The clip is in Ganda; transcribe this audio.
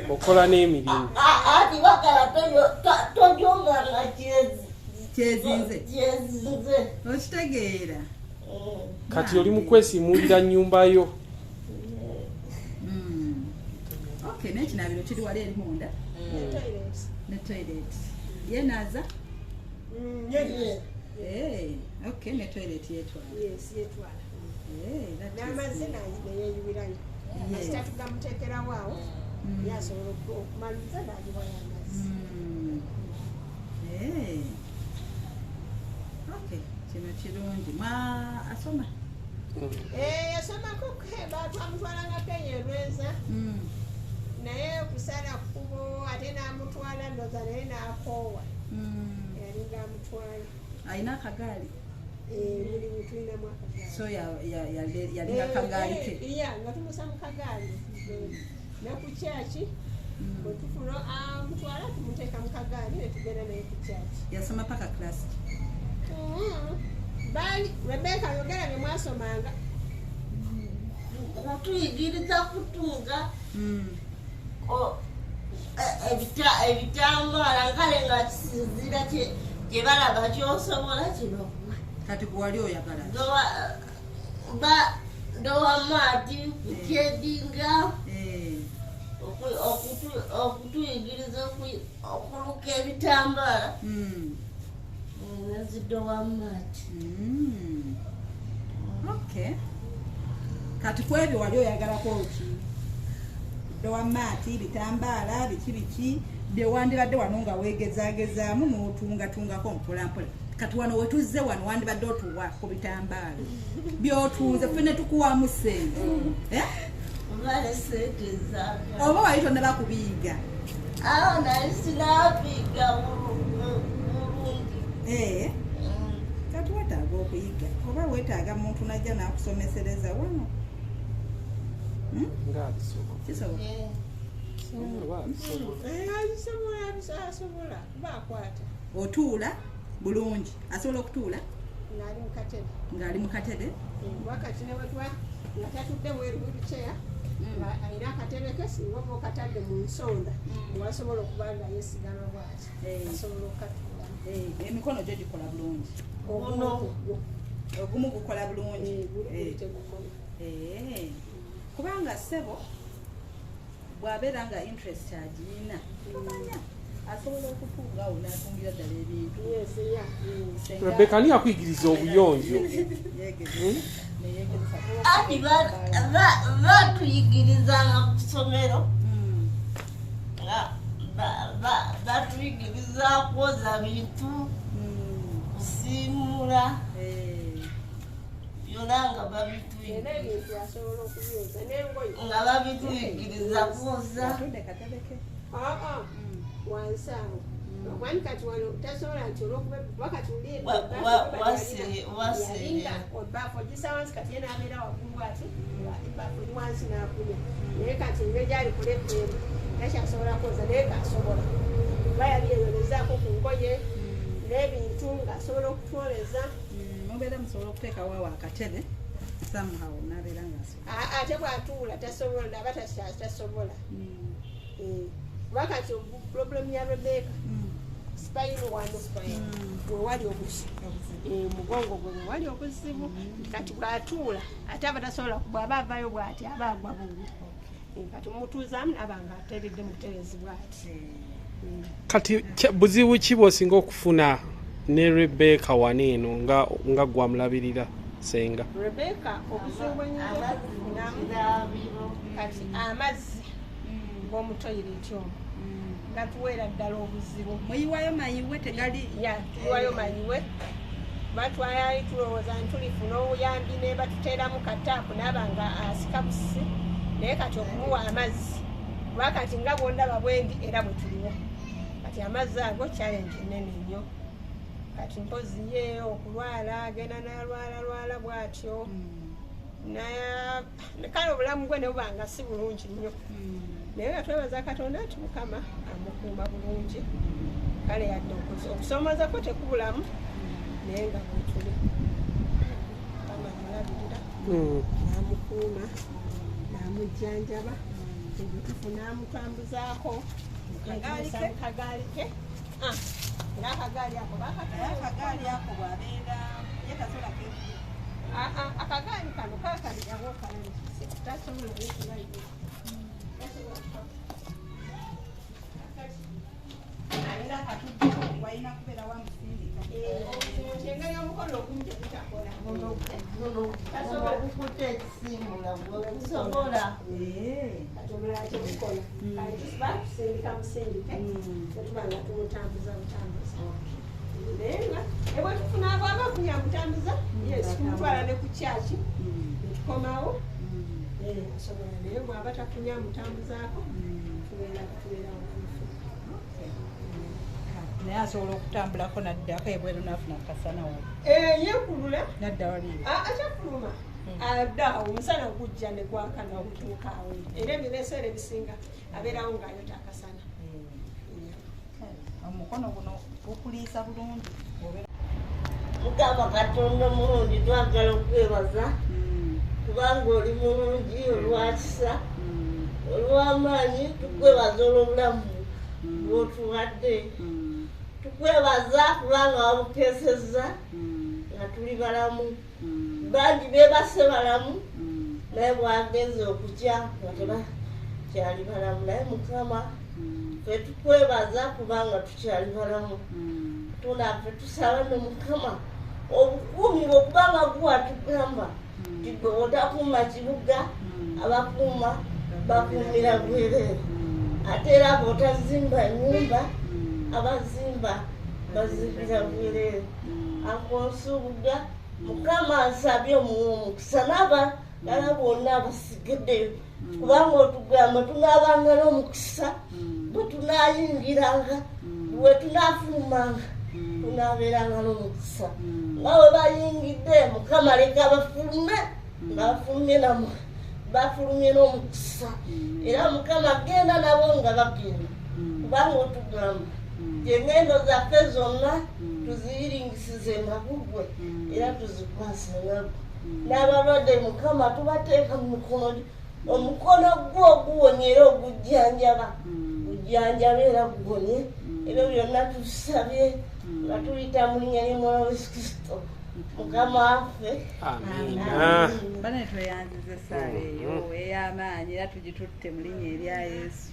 Okola n'emirimu. Ati bagala tojonganga kyezinze. Kyezinze. Okitegeera. Kati oli mu kwesiimuulira nnyumba yo. Okay, n'ekinaabiro kiri wali eri munda ne toilet. Yenaza? Okay, ne toilet yetwala. Yes, yetwala. That is N'amazzi good. Neyeyiwirayo. Kasita tugamuteekerawo awo, ye asobola okumaliriza n'agiwayo amazzi. Okay, kino kirungi. Mwa asoma? Yasomako twamutwalanga Kenya e Lweza, naye okusala kkubo ate n'amutwala ndoza naye n'akoowa. Yalinga amutwala. Alina akagaali? Mulimu, tulinamu akagaali. So yalinga kagaali ke? Ya, nga tumusa mu kagaali ne ku kyaki bwe tufuna amutwala tumuteeka mu kagaali ne tugenda naye ku kyaki. Yasoma paka class ki? Baali Rebeka, yogera bye mwasomanga. Kutuyigiriza kutunga ebitambaala, kale nga kisinziira kye balaba kyosobola kino. Kati gwe wali oyagala ki? Ndowa maati kukyedinga, okutuyigiriza okuluka ebitambaala nezidowa maati. Okay, kati kwebyo wali oyagalako ki? Dowa maati, bitambaala, biki biki byewandibadde wano nga weegezaagezaamu n'otungatungako mpolampola? Kati wano wetuzze wano wandibadde otuwa ku bitambaala byotunze, ffe ne tukuwamu ssente. Eh? Obale sente zaga. Oba wali tonnaba kubiyiga? Awo nali sinabiga bulungi. Kati wetaaga okuyiga oba weetaaga muntu najja n'akusomesereza wano? Hmm? Nga abisobola. Kisobola. Oba abisobola. Abisobola, asobola kuba akwata. Otuula bulungi, asobola okutuula? Ng'ali mu katebe. Ng'ali mu katebe. Wakati ne wetwa nga tatudde bweru wheelchair, nga alina akatebe ke, singa oba okatadde mu nsonda wasobola okuba nga yeesigama bwati, asobola okukatuulamu. Emikono gyo gikola bulungi? Guno. Ogumu gukola bulungi? Guli guli tegukola. Kubanga ssebo bw'abeera nga interest agiyina, tomanya, asobola okutunga awo n'atungira ddala ebintu. Yes, yeah. Senga- Rebeka, ani akuyigiriza obuyonjo? Yeegezesa, neyeegezesa. Ati batuyigirizanga ku ssomero nga batuyigiriza kwoza bintu, kusiimula, byonna nga Era babituyigiriza. Ebintu asobola okubyoza n'engoye. Nga babituyigiriza kwoza. Atudde katebe ke. Aa, wansi awo wani, kati wano tasobola nti olwokuba wakati uli Waseerera. Ebaafu ogisa wansi, kati ye n'abeera waggulu bwati nga ebaafu eri wansi n'akunya, naye kati engeri gyali kulekwemu takyasobola kwoza, naye kasobola kuba yali eyolezaako ku ngoye n'ebintu ng'asobola okutwoleza. Mubeera musobola okuteekawo awo akatebe somehow n'abeera ng'asobola. Ate bw'atuula tasobola, aba tasobola. Kuba kati problem ya Rebeka spine wano wewali obuzibu, omugongo gwe wewali obuzibu. Kati bw'atuula ate aba tasobola, bw'aba avaayo bw'ati aba agwa bubi. Kati mutuuzaamu aba nga ateredde muterezi bw'ati. Kati buzibu ki bw'osinga okufuna ne Rebeka wano eno nga gwamulabirira, senga? Rebeka obuzibu bwenyinza okufunamu kati amazzi g'omu toilet omwo gatuweera ddala obuzibu. Muyiwayo mayiwe, tegali? Ya, tuyiwayo mayiwe. Batwali tulowooza nti tulifuna obuyambi ne batuteeramu kataapu naaba nga asika busi, naye kati okumuwa amazzi, kuba kati nga bwondaba bwendi era bwe tuliwo kati, amazzi ago challenge nene nnyo. Kati mpozi ye okulwala, agenda n'alwala lwala bw'atyo. Kale obulamu bwe ne buba nga si bulungi nnyo, naye nga twebaza Katonda nti Mukama amukuuma bulungi. Kale yadde okusoomooza kwe tekubulamu, naye nga bwetuli Mukama amulabirira, n'amukuuma, n'amujjanjaba. Tufuna amutambuzaako Kagaali ke? Kagaali ke. Era akagaali ako Naye akagaali ako bw'abeera ye tasobola keevuga. Akagaali kano kakalirawo kalabikise tasobola nekubayo. Abeera akatuddeko walina kubeera wamusindika. Engeri omukono ogumu tegutakola. Guno gukutte ekisiimula gwe gusobola. Kati omulala kyetukola kale tusiba tusindika musindike tetuba nga tumutambuza butambuza, naye nga ebwe tufuna bwaba afunye amutambuza, yes, tumutwala ne ku kyaki netukomawo asobola, naye bwaba tafunye amutambuzaako tubeera tubeera wamufu. Naye asobola okutambulako naddako ebweru n'afuna akasana wali. Yekulula. Nadda wali. Akyafuluma adda awo omusana gujja ne gwaka n'okutuuka awo, era ebiseera ebisinga abeerawo ng'ayota akasana. Omukono guno gukuliisa bulungi obeera. Mukama Katonda omulungi, twagala okwebaza kubanga oli mulungi, olwakisa, olw'amaanyi. Tukwebaza olw'obulamu bw'otuwadde, tukwebaza kubanga wabukeesezza nga tuli balamu. Bangi beebase balamu, naye bwagenze okutya nga tebakyali balamu, naye Mukama ffe tukwebaza kubanga tukyali balamu. Katonda ffe tusaba ne Mukama obukuumi bwe, kubanga guwatugamba nti gwe otakuuma kibuga, abakuuma bakuumira bwereere, ate era bw'otazimba nyumba, abazimba bazimbira bwereere. Akonsubuga Mukama nsabye omuwa omukisa n'abalala bonna abasigaddeyo, kubanga otugamba tunaabanga n'omukisa bwe tunaayingiranga, bwe tunaafulumanga, tunaabeeranga n'omukisa nga bwe bayingidde. Mukama leka bafulume nga bafulumye namwe, bafulumye n'omukisa, era Mukama genda nabo nga bagenda, kubanga otugamba engendo zaffe zonna tuziyiringisize nga gugwe era tuzikwase nga gwe. N'abalwadde Mukama tubateeka mu mikono gyo, omukono gwo oguwonya era ogujjanjaba, gujjanjaba era guwonye. Ebyo byonna tusabye nga tuyita mu linnya ly'Omwana wa Yesu Kristo Mukama waffe. Amiina. Bane tweyanziza essaala eyo ey'amaanyi era tugitutte mu linnya erya Yesu.